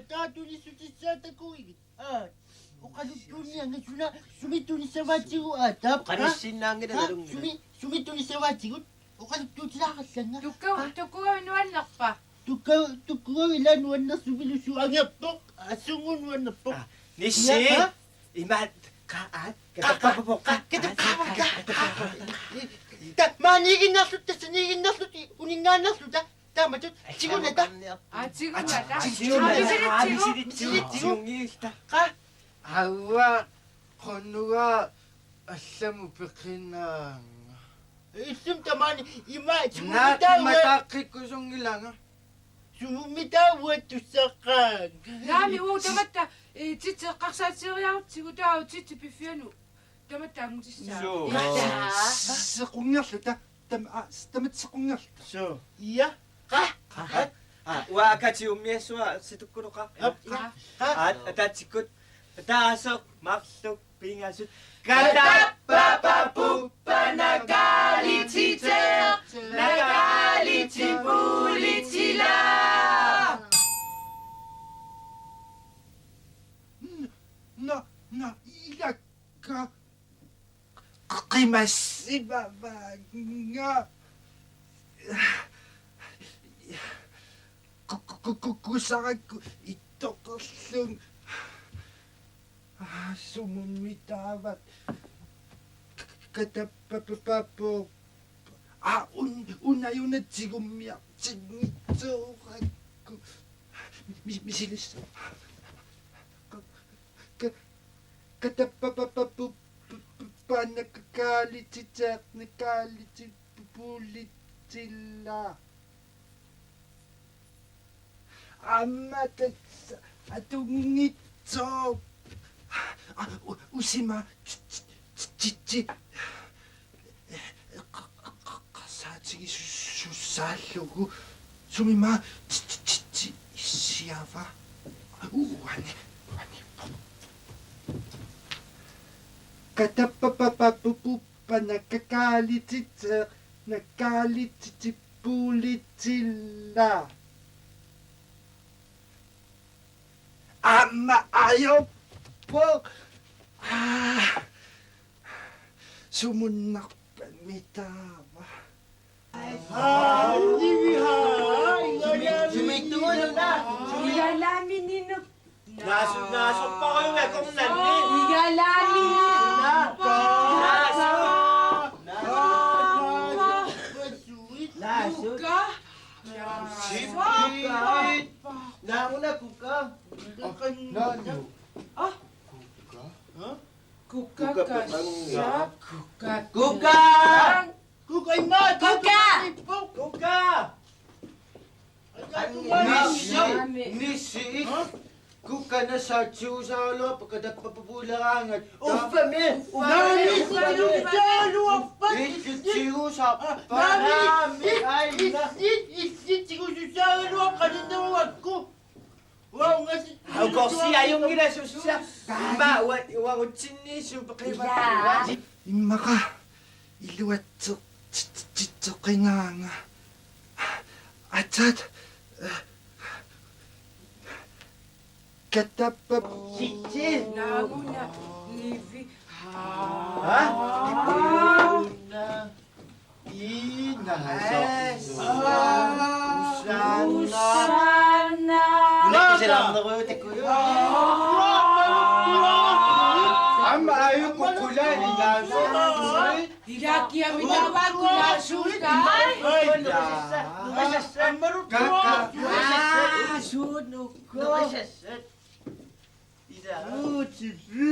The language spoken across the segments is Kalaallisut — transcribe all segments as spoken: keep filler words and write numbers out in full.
Taava tunissutissaaq takuigit. Aa, oqaluttuuniarnanga suna, sumi tunissavaatigut, aa, taava. Oqalussinnaanngilaq. Aa, nalunngilaq. Sumi, sumi tunissavaatigut, oqaluttuutilaarallannga. Tukka-, aa. Tukkugavit nuannerpa? Tukka-, tukkugavit ilaa nuannersupilussuuvoq, angerpoq, assunnguaq nuannerpoq. Aa, Nissi. Aa? Ima, qa-, aa, qa-, qa-, katappapoq, qa-, qa-, katappapoq, qa-, qa-, qa-, qa-, qa-, ta-, maaniiginnarluta, tassaniiginnarluta, uninngaannarluta. Taamatut, tigunnata. Aa, tigunnata. Aa, tigunnata. Aa, misilittigu. Misilittigu. Qa. Aua, qunnuga allamut peqinaanga. Illit tamaani ima tigunnata. Naamik, mataqqikkusunngilanga. Sumummi taava tussaqaanga. Naamik, uu, tamatta, ee, titsi eqqarsaateriarutsigu taava titsi piffianut. Tamatta angutissaa. Suu. Aa. Sequnngerluta. Tam-, aa, s-, tamatta sequnngerluta. Suu. Ia. Qa. Qa. Aa, uanga Kati ummiassua situkkuloqaaq. Ap. Qa. Qa. Aa, ataatsikkut. Ataaseq, marluk, pingasut. Katappapapuppa nakaalititseq, nakaalitipulitsilaa. N-, na-, na-, ila- Ka-, qimassimavaanga. Ku-, ku-, ku-, kusarakku ittoqarlunga. Aa, sumummi taava? K-, k-, katappapapapu. Aa, un-, unajuna tigummiartinngitsoorakku. Mi-, mi-, misilissaq. Ka-, ka-, katappapapapuppa nakaalititseq, nakaalitipulitsilaa. Aamma tassa atunngitsoq. Aa, u-, usima ti-, ti-, ti-, ti-, ti-, eqqarsaatigisussaallugu. Sumimma ti-, ti-, ti-, ti-, issiava? Uani, uani. Katappapapapuppa nakaalititseq, nakaalititipulitsilaa. Aamma ajorpoq. Aa, sumunnarpami taava? Aa, iviha, igalaaminut. Igalaaminut. Naasu-, naasorparujuk akornanni. Igalaaminut. Naasu-, naasu-, naasu-, naasu-, naasu-, Kuka. Sippi. Naamuna kuka? Aa, naamuna. Aa. Kuka? Haa? Kuka. Kuka kassa. Kuka. Kuka. Kuka. Kuka, ima, kuka. Kuka. Kuka. Nissi, Nissi. Haa? Kuka nassaatsuusaarluarpat katappapapuleraangat. Uffami. Naamik, tigusaarluarpat. Illit tigusaarpa? Naamik. Naamik, aina. Illit, illit tigusaarluarpat, qaninneruakku. Uanga si-, ukorsi ajunngilaq sussa. Ima ua-, uagutsinni suupeqiva. Ilaa. Immaqa iluatseq ti-, ti-, titseqinaanga. Atat, eh, katappa. Sitsi. Naamuna nivi. Haa? Haa? Ii, naasoq. Aa. Usanna. Usanna. Una kiselarnerujutakku. Aamma ajuku qulaani naasoq. Ilaa kiami taava qulaasuutai. Kaka. Aa, suut ukku. Ila. Uu, tipi.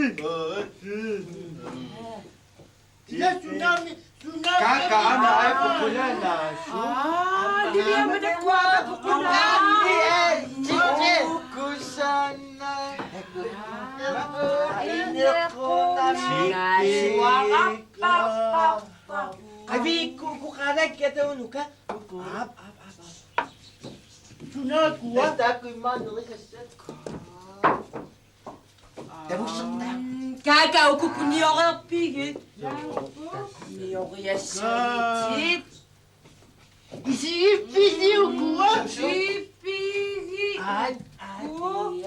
Ila tsunami, tsunami. Kaka, aamma ajuku qulaani naasoq. Aa, Liliamata kuaapa qulaani. Aa, tipi. Kusanna. Inequnami. Tipi. Qaviikku uku qaanakkat unuka. Aap, aap, aap, aap. Tsunaakua. Taakku immaqa nerisassat. Tavussutta. Mm, Kaka, uku kunioreerpigit? Kunioriassagitit. Isigippisi ukua? Isigippigit. Aat, aat, uku.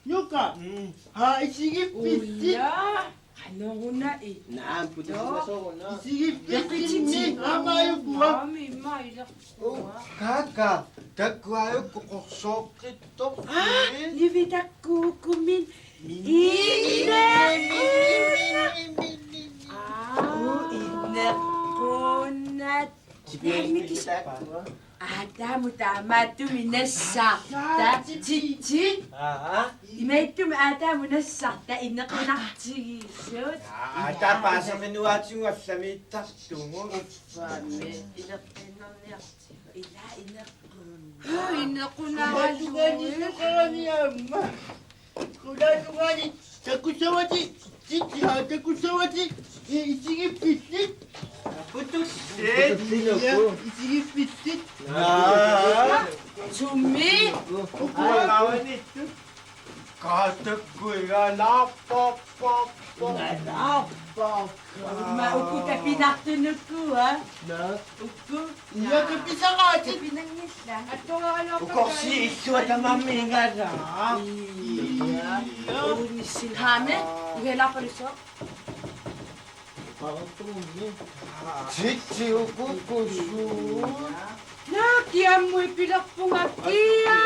Nuka. Mm. Haa, isigippillit. Ulla. Qanoruna i. Naam, putusimasoq una. Isigippillit. Peqititit. Aamma ajukua. Naami, imma ilaqquaa. Kaka, takuajuk qorsooqqittoq. Aa, nivitakkuukumin. Inequna. Aa, inequna. Taamikis. Aataamut taamaattumik nassaarta. Titsi. Aa. Imaattumik aataamut nassaarta inequnartigisut. Aa, taava paaserinuaatigut allamiittartugut. Uffa, inequnarniartigu. Ila inequna. Inequnaralugu. Qulatungaani aamma. Qulatungaani takussavatit, titsi, aa, takussavatit, i-, isigippillit. Putussit. Ja, isigippillit. Naa. Sumi. Ukua. Qaavanittut. Qaatakkuiga naappaappaappa. Naappaappa. Ma uku kapinartunuku, aa? Naa. Uku. Ia, kapisaqaatit. Kapinanngillat. Ukorsi issua tamarmi igala. Ia. Unissin haame, uhelaqalusoq. Titsi ukukusu. Naa, kiammut pilerpunga kia.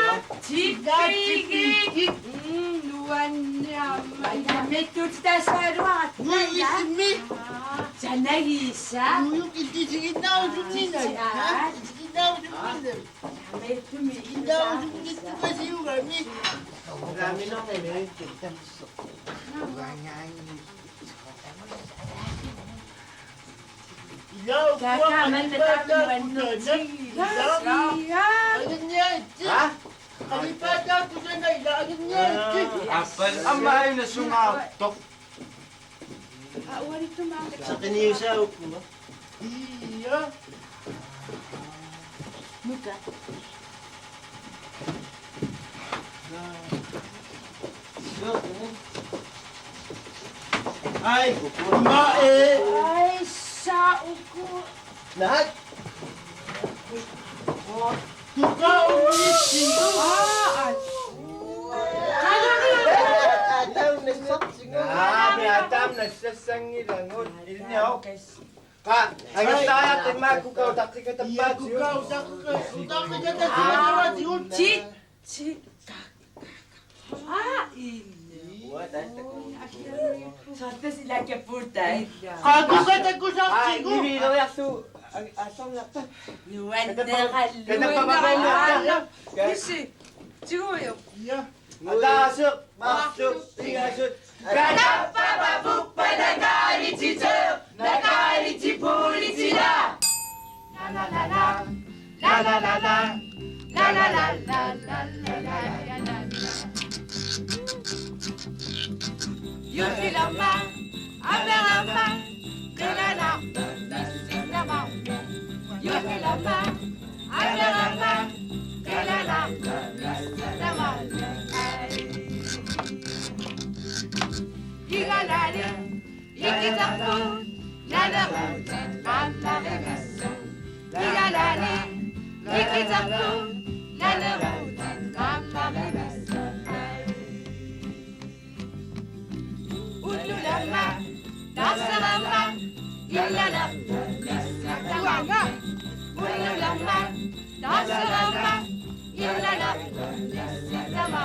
Tippigik. Mm, nuanniarma. Ila mettuutitaasaaluarat. Ui, ismi. Aa. Sanagisa. Ujuk ilisiginnaarusunngilai. Titsi, aa. Ilisiginnaarusunngilai. Samettumi. Innaarusunngittukasiugami. Ilaminormi. Ila ukua. Kaka, man qalipaataa tatakku kusanaq. Ila. Ila. Alinniaritsi. Ha? Qalipaataa kusanaq, ila alinniaritsi. Aappal aamma aina sungaartoq. Aa, ualittumik aamma. Saqiniusaa ukua. Ia. Nuka. Ai, ma e. Ai, sa uku. Naak. Tuka unnitsi. Aa, ai. Aataam nassartigu. Aa, mi aataam nassassanngilagut. Ilniau. Qa, angallaariarta immaqa kuka utaqqikatappaat. Ia, kuka utaqqika-, utaqqikatappaat. Ti, ti, ka, ka, ka. Aa, ille. Uanga taanna takuuk. Saattas ila kapuutai. Qa, kuka takusartigu. Aa, niviileriarlugu. Aa, aallarniarta. Nuanneqaluarlugu. Katappa-, katappa-, katappa-, katappa-. Isi, tigujuk. Ia. Ataaseq, marluk, pingasut. Katappa, papuppa, nakaalititseq, nakaalitipulitila. La la la la, la la la la, la la la la. Juullilama, amerama, qilalarput, missilama. Juullilama, amerama, qilalarput, missilama. Igalali, ikitarput, naleruutit, qammarivissuit. Igalali, ikitarput, naleruutit, qammarivissuit. Ullulama, taserama, illalerput, missilama. Ullulama, taserama, illalerput, missilama.